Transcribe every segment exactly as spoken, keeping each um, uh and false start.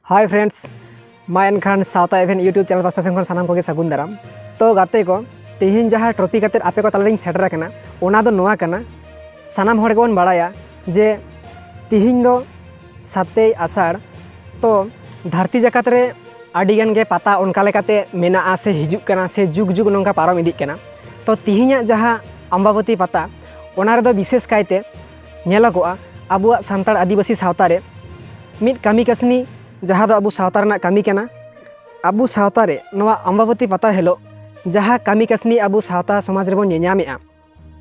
Hi friends, ᱢᱟ ᱮᱱᱠᱷᱟᱱ ᱥᱟᱶᱛᱟ ᱮᱵᱷᱮᱱ YouTube channel ᱯᱟᱥᱴᱟ ᱥᱮᱱ ᱠᱷᱚᱱ ᱥᱟᱱᱟᱢ ᱠᱚᱜᱮ ᱥᱟᱹᱜᱩᱱ ᱫᱟᱨᱟᱢ᱾ ᱛᱚ ᱜᱟᱛᱮ ᱠᱚ, ᱛᱮᱦᱮᱧ ᱡᱟᱦᱟᱸ topic ᱠᱟᱛᱮᱫ ᱟᱯᱮ ᱠᱚ ᱛᱟᱞᱟᱨᱤᱧ ᱥᱮᱴᱮᱨ ᱟᱠᱟᱱᱟ, ᱚᱱᱟ ᱫᱚ ᱱᱚᱣᱟ ᱠᱟᱱᱟ, ᱥᱟᱱᱟᱢ ᱦᱚᱲ ᱜᱮᱵᱚᱱ ᱵᱟᱲᱟᱭᱟ ᱡᱮ ᱛᱮᱦᱮᱧ ᱫᱚ ᱥᱟᱛᱮᱭ ᱟᱥᱟᱲ᱾ ᱛᱚ ᱫᱷᱟᱹᱨᱛᱤ ᱡᱟᱠᱟᱛ ᱨᱮ ᱟᱹᱰᱤ ᱜᱟᱱ ᱜᱮ ᱯᱟᱛᱟ ᱚᱱᱠᱟ ᱞᱮᱠᱟᱛᱮ ᱢᱮᱱᱟᱜᱼᱟ ᱥᱮ ᱦᱤᱡᱩᱜ ᱠᱟᱱᱟ ᱥᱮ ᱡᱩᱜᱽ ᱡᱩᱜᱽ ᱱᱚᱝᱠᱟ ᱯᱟᱨᱚᱢ ᱤᱫᱤᱜ ᱠᱟᱱᱟ᱾ ᱛᱚ ᱛᱮᱦᱮᱧᱟᱜ ᱡᱟᱦᱟᱸ ᱟᱢᱵᱟᱵᱚᱛᱤ ᱯᱟᱛᱟ, ᱚᱱᱟ ᱨᱮᱫᱚ ᱵᱤᱥᱮᱥ ᱠᱟᱭᱛᱮ ᱧᱮᱞᱚᱜᱚᱜᱼᱟ ᱟᱵᱚᱣᱟᱜ ᱥᱟᱱᱛᱟᱲ ᱟᱹᱫᱤᱵᱟᱹᱥᱤ ᱥᱟᱶᱛᱟ ᱨᱮ ᱢᱤᱫ ᱠᱟᱹᱢᱤ ᱠᱟᱹᱥᱱᱤ, ᱡᱟᱦᱟᱸ ᱫᱚ ᱟᱵᱚ ᱥᱟᱶᱛᱟ ᱨᱮᱱᱟᱜ ᱠᱟᱹᱢᱤ ᱠᱟᱱᱟ᱾ ᱟᱵᱚ ᱥᱟᱶᱛᱟ ᱨᱮ ᱱᱚᱣᱟ ᱟᱢᱵᱟᱵᱚᱛᱤ ᱯᱟᱛᱟ ᱦᱤᱞᱳᱜ ᱡᱟᱦᱟᱸ ᱠᱟᱹᱢᱤ ᱠᱟᱹᱥᱱᱤ ᱟᱵᱚ ᱥᱟᱶᱛᱟ ᱥᱚᱢᱟᱡᱽ ᱨᱮᱵᱚᱱ ᱧᱮᱧᱟᱢᱮᱫᱼᱟ,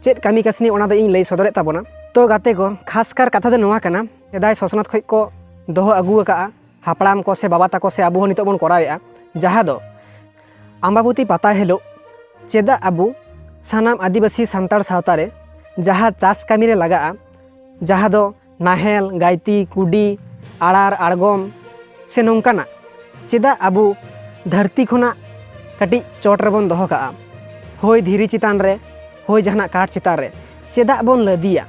ᱪᱮᱫ ᱠᱟᱹᱢᱤ ᱠᱟᱹᱥᱱᱤ, ᱚᱱᱟ ᱫᱚ ᱤᱧ ᱞᱟᱹᱭ ᱥᱚᱫᱚᱨᱮᱫ ᱛᱟᱵᱚᱱᱟ᱾ ᱛᱚ ᱜᱟᱛᱮ ᱠᱚ, ᱠᱷᱟᱥᱠᱟᱨ ᱠᱟᱛᱷᱟ ᱫᱚ ᱱᱚᱣᱟ ᱠᱟᱱᱟ, ᱥᱮᱫᱟᱭ ᱥᱚᱥᱱᱚᱛ ᱠᱷᱚᱱ ᱠᱚ ᱫᱚᱦᱚ ᱟᱹᱜᱩ ᱟᱠᱟᱫᱼᱟ ᱦᱟᱯᱲᱟᱢ ᱠᱚ ᱥᱮ ᱵᱟᱵᱟ ᱛᱟᱠᱚ ᱥᱮ ᱟᱵᱚ ᱦᱚᱸ ᱱᱤᱛᱚᱜ ᱵᱚᱱ ᱠᱚᱨᱟᱣᱮᱫᱼᱟ, ᱡᱟᱦᱟᱸ ᱫᱚ ᱟᱢᱵᱟᱵᱚᱛᱤ ᱯᱟᱛᱟ ᱦᱤᱞᱳᱜ ᱪᱮᱫᱟᱜ ᱟᱵᱚ ᱥᱟᱱᱟᱢ ᱟᱹᱫᱤᱵᱟᱹᱥᱤ ᱥᱟᱱᱛᱟᱲ ᱥᱟᱶᱛᱟ ᱨᱮ ᱡᱟᱦᱟᱸ ᱪᱟᱥ ᱠᱟᱹᱢᱤ ᱨᱮ ᱞᱟᱜᱟᱜᱼᱟ, ᱡᱟᱦᱟᱸ ᱫᱚ ᱱᱟᱦᱮᱞ, ᱜᱟᱹᱭᱛᱤ, ᱠᱩᱰᱤ, ᱟᱲᱟᱨ, ᱟᱬᱜᱚᱢ ᱥᱮ ᱱᱚᱝᱠᱟᱱᱟᱜ, ᱪᱮᱫᱟᱜ ᱟᱵᱚ ᱫᱷᱟᱹᱨᱛᱤ ᱠᱷᱚᱱᱟᱜ ᱠᱟᱹᱴᱤᱡ ᱪᱚᱴ ᱨᱮᱵᱚᱱ ᱫᱚᱦᱚ ᱠᱟᱜᱼᱟ? ᱦᱳᱭ ᱫᱷᱤᱨᱤ ᱪᱮᱛᱟᱱ ᱨᱮ, ᱦᱳᱭ ᱡᱟᱦᱟᱱᱟᱜ ᱠᱟᱴ ᱪᱮᱛᱟᱱ ᱨᱮ, ᱪᱮᱫᱟᱜ ᱵᱚᱱ ᱞᱟᱫᱮᱭᱟ?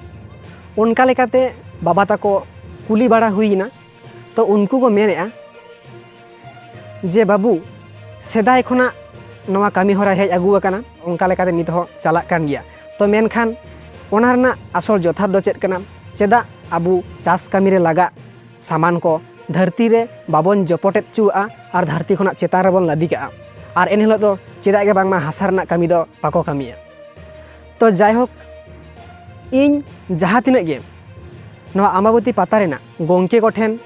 ᱚᱱᱠᱟ ᱞᱮᱠᱟᱛᱮ ᱵᱟᱵᱟ ᱛᱟᱠᱚ ᱠᱩᱞᱤ ᱵᱟᱲᱟ ᱦᱩᱭᱮᱱᱟ᱾ ᱛᱚ ᱩᱱᱠᱩ ᱠᱚ ᱢᱮᱱᱮᱫᱼᱟ ᱡᱮ, "ᱵᱟᱹᱵᱩ, ᱥᱮᱫᱟᱭ ᱠᱷᱚᱱᱟᱜ ᱱᱚᱣᱟ ᱠᱟᱹᱢᱤ ᱦᱚᱨᱟ ᱦᱮᱡ ᱟᱹᱜᱩ ᱟᱠᱟᱱᱟ, ᱚᱱᱠᱟ ᱞᱮᱠᱟᱛᱮ ᱱᱤᱛ ᱦᱚᱸ ᱪᱟᱞᱟᱜ ᱠᱟᱱ ᱜᱮᱭᱟ᱾ ᱛᱚ ᱢᱮᱱᱠᱷᱟᱱ ᱚᱱᱟ ᱨᱮᱱᱟᱜ ᱟᱥᱚᱞ ᱡᱚᱛᱷᱟᱛ ᱫᱚ ᱪᱮᱫ ᱠᱟᱱᱟ? ᱪᱮᱫᱟᱜ ᱟᱵᱚ ᱪᱟᱥ ᱠᱟᱹᱢᱤ ᱨᱮ ᱞᱟᱜᱟᱜ ᱥᱟᱢᱟᱱ ᱠᱚ ᱫᱷᱟᱹᱨᱛᱤ ᱨᱮ ᱵᱟᱵᱚᱱ ᱡᱚᱯᱚᱴᱮᱫ ᱦᱚᱪᱚᱣᱟᱜᱼᱟ ᱟᱨ ᱫᱷᱟᱹᱨᱛᱤ ᱠᱷᱚᱱᱟᱜ ᱪᱮᱛᱟᱱ ᱨᱮᱵᱚᱱ ᱞᱟᱫᱮ ᱠᱟᱜᱼᱟ? ᱟᱨ ᱮᱱᱦᱤᱞᱳᱜ ᱫᱚ ᱪᱮᱫᱟᱜ ᱜᱮ ᱵᱟᱝᱢᱟ ᱦᱟᱥᱟ ᱨᱮᱱᱟᱜ ᱠᱟᱹᱢᱤ ᱫᱚ ᱵᱟᱠᱚ ᱠᱟᱹᱢᱤᱭᱟ?" ᱛᱚ ᱡᱟᱭᱦᱳᱠ, ᱤᱧ ᱡᱟᱦᱟᱸ ᱛᱤᱱᱟᱹᱜ ᱜᱮ ᱱᱚᱣᱟ ᱟᱢᱵᱟᱵᱚᱛᱤ ᱯᱟᱛᱟ ᱨᱮᱱᱟᱜ ᱜᱚᱢᱠᱮ ᱠᱚᱴᱷᱮᱱ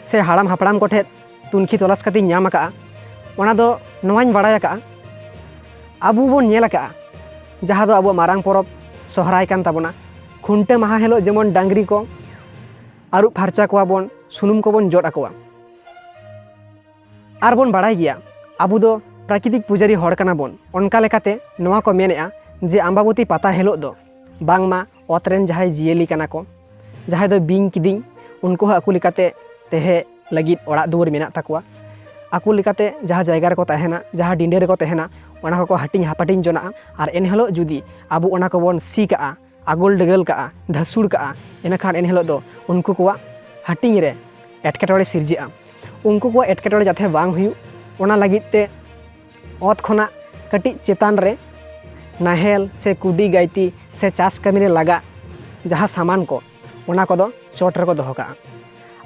ᱥᱮ ᱦᱟᱲᱟᱢ ᱦᱟᱯᱲᱟᱢ ᱠᱚᱴᱷᱮᱱ ᱛᱩᱱᱠᱷᱤ ᱛᱚᱞᱟᱥ ᱠᱟᱛᱮᱧ ᱧᱟᱢ ᱟᱠᱟᱫᱼᱟ, ᱚᱱᱟ ᱫᱚ ᱱᱚᱣᱟᱧ ᱵᱟᱲᱟᱭ ᱟᱠᱟᱫᱼᱟ, ᱟᱵᱚ ᱵᱚᱱ ᱧᱮᱞ ᱟᱠᱟᱫᱼᱟ, ᱡᱟᱦᱟᱸ ᱫᱚ ᱟᱵᱚᱣᱟᱜ ᱢᱟᱨᱟᱝ ᱯᱚᱨᱚᱵᱽ ᱥᱚᱦᱨᱟᱭ ᱠᱟᱱ ᱛᱟᱵᱚᱱᱟ, ᱠᱷᱩᱱᱴᱟᱹᱣ ᱢᱟᱦᱟ ᱦᱤᱞᱳᱜ ᱡᱮᱢᱚᱱ ᱰᱟᱝᱨᱤ ᱠᱚ ᱟᱹᱨᱩᱵ ᱯᱷᱟᱨᱪᱟ ᱠᱚᱣᱟ ᱵᱚᱱ, ᱥᱩᱱᱩᱢ ᱠᱚᱵᱚᱱ ᱡᱚᱫ ᱟᱠᱚᱣᱟ᱾ ᱟᱨ ᱵᱚᱱ ᱵᱟᱲᱟᱭ ᱜᱮᱭᱟ, ᱟᱵᱚ ᱫᱚ ᱯᱨᱟᱠᱨᱤᱛᱤᱠ ᱯᱩᱡᱟᱹᱨᱤ ᱦᱚᱲ ᱠᱟᱱᱟ ᱵᱚᱱ᱾ ᱚᱱᱠᱟ ᱞᱮᱠᱟᱛᱮ ᱱᱚᱣᱟ ᱠᱚ ᱢᱮᱱᱮᱫᱼᱟ ᱡᱮ ᱟᱢᱵᱟᱵᱚᱛᱤ ᱯᱟᱛᱟ ᱦᱤᱞᱳᱜ ᱫᱚ ᱵᱟᱝᱢᱟ ᱚᱛ ᱨᱮᱱ ᱡᱟᱦᱟᱸᱭ ᱡᱤᱭᱟᱹᱞᱤ ᱠᱟᱱᱟ ᱠᱚ, ᱡᱟᱦᱟᱸᱭ ᱫᱚ ᱵᱤᱧ ᱠᱤᱫᱤᱧ, ᱩᱱᱠᱩ ᱦᱚᱸ ᱟᱠᱚ ᱞᱮᱠᱟᱛᱮ ᱛᱟᱦᱮᱸ ᱞᱟᱹᱜᱤᱫ ᱚᱲᱟᱜ ᱫᱩᱣᱟᱹᱨ ᱢᱮᱱᱟᱜ ᱛᱟᱠᱚᱣᱟ᱾ ᱟᱠᱚ ᱞᱮᱠᱟᱛᱮ ᱡᱟᱦᱟᱸ ᱡᱟᱭᱜᱟ ᱨᱮᱠᱚ ᱛᱟᱦᱮᱱᱟ, ᱡᱟᱦᱟᱸ ᱰᱤᱸᱰᱟᱹ ᱨᱮᱠᱚ ᱛᱟᱦᱮᱱᱟ, ᱚᱱᱟ ᱠᱚᱠᱚ ᱦᱟᱹᱴᱤᱧ ᱦᱟᱯᱟᱴᱤᱧ ᱡᱚᱱᱟᱜᱼᱟ᱾ ᱟᱨ ᱮᱱᱦᱤᱞᱳᱜ ᱡᱩᱫᱤ ᱟᱵᱚ ᱚᱱᱟ ᱠᱚᱵᱚᱱ ᱥᱤ ᱠᱟᱜᱼᱟ, ᱟᱜᱚᱞ ᱰᱟᱹᱜᱟᱹᱞ ᱠᱟᱜᱼᱟ, ᱫᱷᱟᱹᱥᱩᱲ ᱠᱟᱜᱼᱟ, ᱮᱱᱠᱷᱟᱱ ᱮᱱᱦᱤᱞᱳᱜ ᱫᱚ ᱩᱱᱠᱩ ᱠᱚᱣᱟᱜ ᱦᱟᱹᱴᱤᱧ ᱨᱮ ᱮᱴᱠᱮᱴᱚᱬᱮ ᱥᱤᱨᱡᱟᱹᱜᱼᱟ᱾ ᱩᱱᱠᱩ ᱠᱚᱣᱟᱜ ᱮᱴᱠᱮᱴᱚᱬᱮ ᱡᱟᱛᱮ ᱵᱟᱝ ᱦᱩᱭᱩᱜ, ᱚᱱᱟ ᱞᱟᱹᱜᱤᱫ ᱛᱮ ᱚᱛ ᱠᱷᱚᱱᱟᱜ ᱠᱟᱹᱴᱤᱡ ᱪᱮᱛᱟᱱ ᱨᱮ ᱱᱟᱦᱮᱞ ᱥᱮ ᱠᱩᱰᱤ ᱜᱟᱹᱭᱛᱤ ᱥᱮ ᱪᱟᱥ ᱠᱟᱹᱢᱤ ᱨᱮ ᱞᱟᱜᱟᱜ ᱡᱟᱦᱟᱸ ᱥᱟᱢᱟᱱ ᱠᱚ, ᱚᱱᱟ ᱠᱚᱫᱚ ᱪᱚᱴ ᱨᱮᱠᱚ ᱫᱚᱦᱚ ᱠᱟᱜᱼᱟ᱾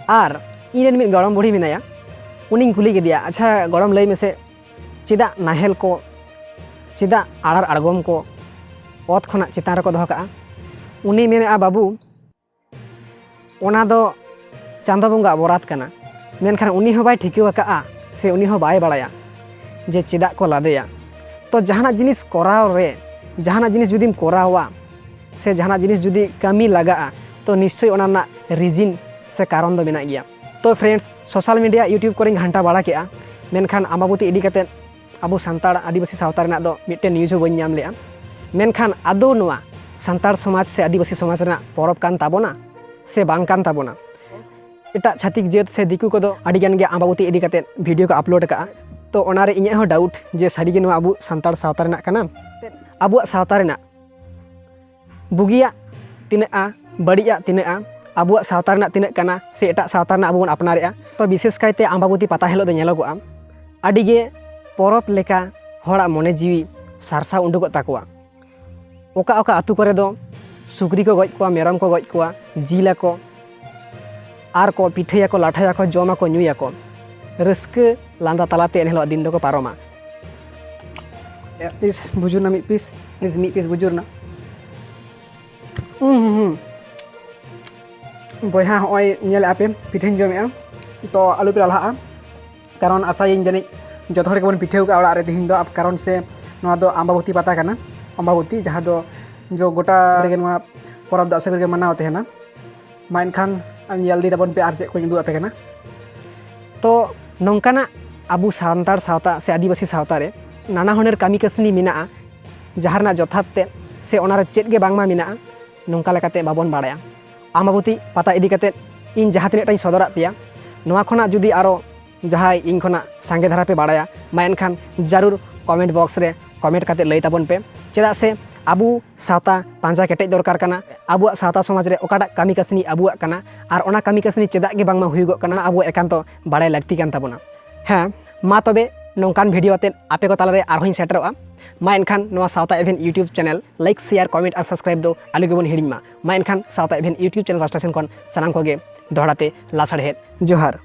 ᱟᱨ ᱤᱧ ᱨᱮᱱ ᱢᱤᱫ ᱜᱚᱲᱚᱢ ᱵᱩᱲᱦᱤ ᱢᱮᱱᱟᱭᱟ, ᱩᱱᱤᱧ ᱠᱩᱞᱤ ᱠᱮᱫᱮᱭᱟ, "ᱟᱪᱪᱷᱟ ᱜᱚᱲᱚᱢ, ᱞᱟᱹᱭ ᱢᱮᱥᱮ, ᱪᱮᱫᱟᱜ ᱱᱟᱦᱮᱞ ᱠᱚ, ᱪᱮᱫᱟᱜ ᱟᱲᱟᱨ ᱟᱬᱜᱚᱢ ᱠᱚ ᱚᱛ ᱠᱷᱚᱱᱟᱜ ᱪᱮᱛᱟᱱ ᱨᱮᱠᱚ ᱫᱚᱦᱚ ᱠᱟᱜᱼᱟ?" ᱩᱱᱤ ᱢᱮᱱᱮᱫᱼᱟ, "ᱵᱟᱹᱵᱩ, ᱚᱱᱟ ᱫᱚ ᱪᱟᱸᱫᱚ ᱵᱚᱸᱜᱟ ᱵᱚᱨᱟᱛ ᱠᱟᱱᱟ, ᱢᱮᱱᱠᱷᱟᱱ ᱩᱱᱤ ᱦᱚᱸ ᱵᱟᱭ ᱴᱷᱤᱠᱟᱹ ᱟᱠᱟᱫᱼᱟ ᱥᱮ ᱩᱱᱤ ᱦᱚᱸ ᱵᱟᱭ ᱵᱟᱲᱟᱭᱟ ᱡᱮ ᱪᱮᱫᱟᱜ ᱠᱚ ᱞᱟᱫᱮᱭᱟ᱾ ᱛᱚ ᱡᱟᱦᱟᱱᱟᱜ ᱡᱤᱱᱤᱥ ᱠᱚᱨᱟᱣ ᱨᱮ, ᱡᱟᱦᱟᱱᱟᱜ ᱡᱤᱱᱤᱥ ᱡᱩᱫᱤᱢ ᱠᱚᱨᱟᱣᱟ ᱥᱮ ᱡᱟᱦᱟᱱᱟᱜ ᱡᱤᱱᱤᱥ ᱡᱩᱫᱤ ᱠᱟᱹᱢᱤ ᱞᱟᱜᱟᱜᱼᱟ, ᱛᱚ ᱱᱤᱥᱪᱳᱭ ᱚᱱᱟ ᱨᱮᱱᱟᱜ ᱨᱤᱡᱤᱱ ᱥᱮ ᱠᱟᱨᱚᱱ ᱫᱚ ᱢᱮᱱᱟᱜ ᱜᱮᱭᱟ᱾ ᱛᱚ ᱯᱷᱨᱮᱱᱰᱥ, ᱥᱳᱥᱟᱞ ᱢᱤᱰᱤᱭᱟ, YouTube ᱠᱚᱨᱮᱧ ᱜᱷᱟᱱᱴᱟ ᱵᱟᱲᱟ ᱠᱮᱜᱼᱟ, ᱢᱮᱱᱠᱷᱟᱱ ᱟᱢᱵᱟᱵᱚᱛᱤ ᱤᱫᱤ ᱠᱟᱛᱮᱫ ᱟᱵᱚ ᱥᱟᱱᱛᱟᱲ ᱟᱹᱫᱤᱵᱟᱹᱥᱤ ᱥᱟᱶᱛᱟ ᱨᱮᱱᱟᱜ ᱫᱚ ᱢᱤᱫᱴᱮᱱ ᱱᱤᱭᱩᱡᱽ ᱦᱚᱸ ᱵᱟᱹᱧ ᱧᱟᱢ ᱞᱮᱜᱼᱟ᱾ ᱢᱮᱱᱠᱷᱟᱱ ᱟᱫᱚ ᱱᱚᱣᱟ ᱥᱟᱱᱛᱟᱲ ᱥᱚᱢᱟᱡᱽ ᱥᱮ ᱟᱹᱫᱤᱵᱟᱹᱥᱤ ᱥᱚᱢᱟᱡᱽ ᱨᱮᱱᱟᱜ ᱯᱚᱨᱚᱵᱽ ᱠᱟᱱ ᱛᱟᱵᱚᱱᱟ ᱥᱮ ᱵᱟᱝ ᱠᱟᱱ ᱛᱟᱵᱚᱱᱟ? ᱮᱴᱟᱜ ᱪᱷᱟᱹᱛᱤᱠ ᱡᱟᱹᱛ ᱥᱮ ᱫᱤᱠᱩ ᱠᱚᱫᱚ ᱟᱹᱰᱤ ᱜᱟᱱ ᱜᱮ ᱟᱢᱵᱟᱵᱚᱛᱤ ᱤᱫᱤ ᱠᱟᱛᱮᱫ ᱵᱷᱤᱰᱤᱭᱳ ᱠᱚ ᱟᱯᱞᱳᱰ ᱟᱠᱟᱜᱼᱟ᱾ ᱛᱚ ᱚᱱᱟᱨᱮ ᱤᱧᱟᱹᱜ ᱦᱚᱸ ᱰᱟᱣᱩᱴ ᱡᱮ ᱥᱟᱹᱨᱤᱜᱮ ᱱᱚᱣᱟ ᱟᱵᱚ ᱥᱟᱱᱛᱟᱲ ᱥᱟᱶᱛᱟ ᱨᱮᱱᱟᱜ ᱠᱟᱱᱟ? ᱟᱵᱚᱣᱟᱜ ᱥᱟᱶᱛᱟ ᱨᱮᱱᱟᱜ ᱵᱩᱜᱤᱭᱟᱜ ᱛᱤᱱᱟᱹᱜᱼᱟ, ᱵᱟᱹᱲᱤᱡᱟᱜ ᱛᱤᱱᱟᱹᱜᱼᱟ, ᱟᱵᱚᱣᱟᱜ ᱥᱟᱶᱛᱟ ᱨᱮᱱᱟᱜ ᱛᱤᱱᱟᱹᱜ ᱠᱟᱱᱟ ᱥᱮ ᱮᱴᱟᱜ ᱥᱟᱶᱛᱟ ᱨᱮᱱᱟᱜ ᱟᱵᱚ ᱵᱚᱱ ᱟᱯᱱᱟᱨᱮᱜᱼᱟ? ᱛᱚ ᱵᱤᱥᱮᱥ ᱠᱟᱭᱛᱮ ᱟᱢᱵᱟᱵᱚᱛᱤ ᱯᱟᱛᱟ ᱦᱤᱞᱳᱜ ᱫᱚ ᱧᱮᱞᱚᱜᱚᱜᱼᱟ, ᱟᱹᱰᱤ ᱜᱮ ᱯᱚᱨᱚᱵᱽ ᱞᱮᱠᱟ ᱦᱚᱲᱟᱜ ᱢᱚᱱᱮ ᱡᱤᱣᱤ ᱥᱟᱨᱥᱟᱣ ᱩᱰᱩᱠᱚᱜ ᱛᱟᱠᱚᱣᱟ᱾ ᱚᱠᱟ ᱚᱠᱟ ᱟᱹᱛᱩ ᱠᱚᱨᱮ ᱫᱚ ᱥᱩᱠᱨᱤ ᱠᱚ ᱜᱚᱡ ᱠᱚᱣᱟ, ᱢᱮᱨᱚᱢ ᱠᱚ ᱜᱚᱡ ᱠᱚᱣᱟ, ᱡᱤᱞ ᱟᱠᱚ, ᱟᱨ ᱠᱚ ᱯᱤᱴᱷᱟᱹᱭᱟᱠᱚ, ᱞᱟᱴᱷᱟᱭᱟᱠᱚ, ᱡᱚᱢᱟᱠᱚ, ᱧᱩᱭᱟᱠᱚ᱾ ᱨᱟᱹᱥᱠᱟᱹ ᱞᱟᱸᱫᱟ ᱛᱟᱞᱟᱛᱮ ᱮᱱᱦᱤᱞᱳᱜ ᱫᱤᱱ ᱫᱚᱠᱚ ᱯᱟᱨᱚᱢᱟ᱾ ᱯᱤᱥ ᱵᱩᱡᱩᱨ ᱱᱟ, ᱢᱤᱫ ᱯᱤᱥ, ᱤᱥ ᱢᱤᱫ ᱯᱤᱥ ᱵᱩᱡᱩᱨ ᱱᱟ᱾ ᱦᱩᱸ, ᱦᱩᱸ, ᱦᱩᱸ᱾ ᱵᱚᱭᱦᱟ, ᱦᱚᱸᱜᱼᱚᱭ ᱧᱮᱞᱮᱫᱼᱟ ᱯᱮ, ᱯᱤᱴᱷᱟᱹᱧ ᱡᱚᱢᱮᱫᱼᱟ, ᱛᱚ ᱟᱞᱚ ᱯᱮ ᱞᱟᱞᱦᱟᱜᱼᱟ, ᱠᱟᱨᱚᱱ ᱟᱥᱟᱭᱟᱹᱧ ᱡᱟᱹᱱᱤᱡ ᱡᱚᱛᱚ ᱦᱚᱲ ᱜᱮᱵᱚᱱ ᱯᱤᱴᱷᱟᱹᱣ ᱠᱟᱜᱼᱟ ᱚᱲᱟᱜ ᱨᱮ ᱛᱮᱦᱮᱧ ᱫᱚ, ᱠᱟᱨᱚᱱ ᱥᱮ ᱱᱚᱣᱟ ᱫᱚ ᱟᱢᱵᱟᱵᱚᱛᱤ ᱯᱟᱛᱟ ᱠᱟᱱᱟ᱾ ᱟᱢᱵᱟᱵᱚᱛᱤ ᱡᱟᱦᱟᱸ ᱫᱚ ᱡᱚ ᱜᱚᱴᱟ ᱨᱮᱜᱮ ᱱᱚᱣᱟ ᱯᱚᱨᱚᱵᱽ ᱫᱚ ᱟᱥᱟ ᱠᱚᱨᱮ ᱜᱮ ᱢᱟᱱᱟᱣ ᱛᱟᱦᱮᱱᱟ᱾ ᱢᱟ ᱮᱱᱠᱷᱟᱱ ᱧᱮᱞ ᱤᱫᱤ ᱛᱟᱵᱚᱱ ᱯᱮ ᱟᱨ ᱪᱮᱫ ᱠᱚᱧ ᱩᱫᱩᱜ ᱟᱯᱮ ᱠᱟᱱᱟ᱾ ᱛᱚ ᱱᱚᱝᱠᱟᱱᱟᱜ ᱟᱵᱚ ᱥᱟᱱᱛᱟᱲ ᱥᱟᱶᱛᱟ ᱥᱮ ᱟᱹᱫᱤᱵᱟᱹᱥᱤ ᱥᱟᱶᱛᱟ ᱨᱮ ᱱᱟᱱᱟ ᱦᱩᱱᱟᱹᱨ ᱠᱟᱹᱢᱤ ᱠᱟᱹᱥᱱᱤ ᱢᱮᱱᱟᱜᱼᱟ, ᱡᱟᱦᱟᱸ ᱨᱮᱱᱟᱜ ᱡᱚᱛᱷᱟᱛ ᱛᱮ ᱥᱮ ᱚᱱᱟ ᱨᱮ ᱪᱮᱫ ᱜᱮ ᱵᱟᱝᱢᱟ ᱢᱮᱱᱟᱜᱼᱟ, ᱱᱚᱝᱠᱟ ᱞᱮᱠᱟᱛᱮ ᱵᱟᱵᱚᱱ ᱵᱟᱲᱟᱭᱟ᱾ ᱟᱢᱵᱟᱵᱚᱛᱤ ᱯᱟᱛᱟ ᱤᱫᱤ ᱠᱟᱛᱮᱫ ᱤᱧ ᱡᱟᱦᱟᱸ ᱛᱤᱱᱟᱹᱜ ᱴᱟᱧ ᱥᱚᱫᱚᱨᱟᱜ ᱯᱮᱭᱟ, ᱱᱚᱣᱟ ᱠᱷᱚᱱᱟᱜ ᱡᱩᱫᱤ ᱟᱨᱚ ᱡᱟᱦᱟᱸᱭ ᱤᱧ ᱠᱷᱚᱱᱟᱜ ᱥᱟᱸᱜᱮ ᱫᱷᱟᱨᱟ ᱯᱮ ᱵᱟᱲᱟᱭᱟ, ᱢᱟ ᱮᱱᱠᱷᱟᱱ ᱡᱟᱹᱨᱩᱲ ᱠᱚᱢᱮᱱᱴ ᱵᱚᱠᱥ ᱨᱮ ᱠᱚᱢᱮᱱᱴ ᱠᱟᱛᱮᱫ ᱞᱟᱹᱭ ᱛᱟᱵᱚᱱ ᱯᱮ᱾ ᱪᱮᱫᱟᱜ ᱥᱮ ᱟᱵᱚ ᱥᱟᱶᱛᱟ ᱯᱟᱸᱡᱟ ᱠᱮᱴᱮᱡ ᱫᱚᱨᱠᱟᱨ ᱠᱟᱱᱟ᱾ ᱟᱵᱚᱣᱟᱜ ᱥᱟᱶᱛᱟ ᱥᱚᱢᱟᱡᱽ ᱨᱮ ᱚᱠᱟᱴᱟᱜ ᱠᱟᱹᱢᱤ ᱠᱟᱹᱥᱱᱤ ᱟᱵᱚᱣᱟᱜ ᱠᱟᱱᱟ ᱟᱨ ᱚᱱᱟ ᱠᱟᱹᱢᱤ ᱠᱟᱹᱥᱱᱤ ᱪᱮᱫᱟᱜ ᱜᱮ ᱵᱟᱝᱢᱟ ᱦᱩᱭᱩᱜᱚᱜ ᱠᱟᱱᱟ, ᱟᱵᱚ ᱮᱠᱟᱱᱛᱚ ᱵᱟᱲᱟᱭ ᱞᱟᱹᱠᱛᱤ ᱠᱟᱱ ᱛᱟᱵᱚᱱᱟ᱾ ᱦᱮᱸ, ᱢᱟ ᱛᱚᱵᱮ ᱱᱚᱝᱠᱟᱱ video ᱟᱛᱮᱫ ᱟᱯᱮ ᱠᱚ ᱛᱟᱞᱟᱨᱮ ᱟᱨᱦᱚᱸᱧ ᱥᱮᱴᱮᱨᱚᱜᱼᱟ᱾ ᱢᱟ ᱮᱱᱠᱷᱟᱱ ᱱᱚᱣᱟ ᱥᱟᱶᱛᱟ ᱮᱵᱷᱮᱱ YouTube channel like, share, comment ᱟᱨ subscribe ᱫᱚ ᱟᱞᱚ ᱜᱮᱵᱚᱱ ᱦᱤᱲᱤᱧ ᱢᱟ᱾ ᱢᱟ ᱮᱱᱠᱷᱟᱱ ᱥᱟᱶᱛᱟ ᱮᱵᱷᱮᱱ YouTube channel ᱯᱟᱦᱴᱟ ᱥᱮᱱ ᱠᱷᱚᱱ ᱥᱟᱱᱟᱢ ᱠᱚᱜᱮ ᱫᱚᱦᱲᱟ ᱛᱮ ᱞᱟᱥᱟᱲᱦᱮᱫ ᱡᱚᱦᱟᱨ᱾